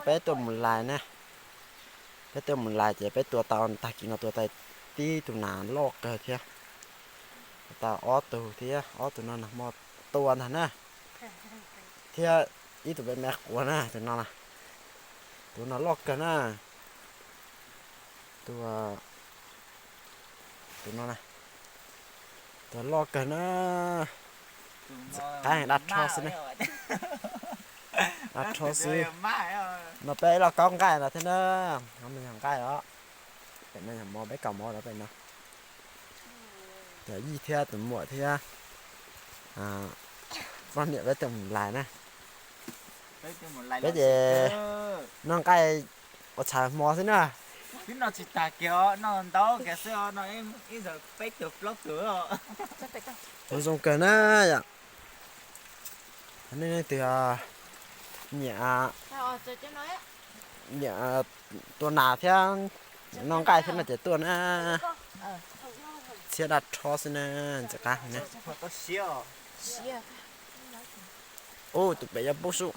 Peb tuaj mus lais na, peb tuaj mus lais ces peb tua tau, tag kis no tua tau tib tug nas loj kawg thiab. Tua tau ob tug thiab, ob tug no nag hmo tua ntag na. Thiab ib tug me me quav na, tus no, tus no loj kawg na. Tus, tus no, tus loj kawg na. Qaib dab rho xwb na. Dab rho xwb. No peb ib los kaub nqaij no thiab na. No yog nqaij os. Pem no yog mov, peb kaus mov rau pem no. Yog Yij thiab tus muam thiab poj niam peb tuaj mus lais na. Peb ces noj nqaij ua tshais hmo xwb na. Twb noj tsis tas kiag os, noj ntau kiag xwb os, no ib zaug peb tug plaub tug. Ua zoo kawg na yom. Nej leej twg nyiam, nyiam tua nas thiab noj nqaij thiab no ces tuaj na. Txhiab dab rho xwb na, ntxim qab na. Ub, tus pem yuav pub sub.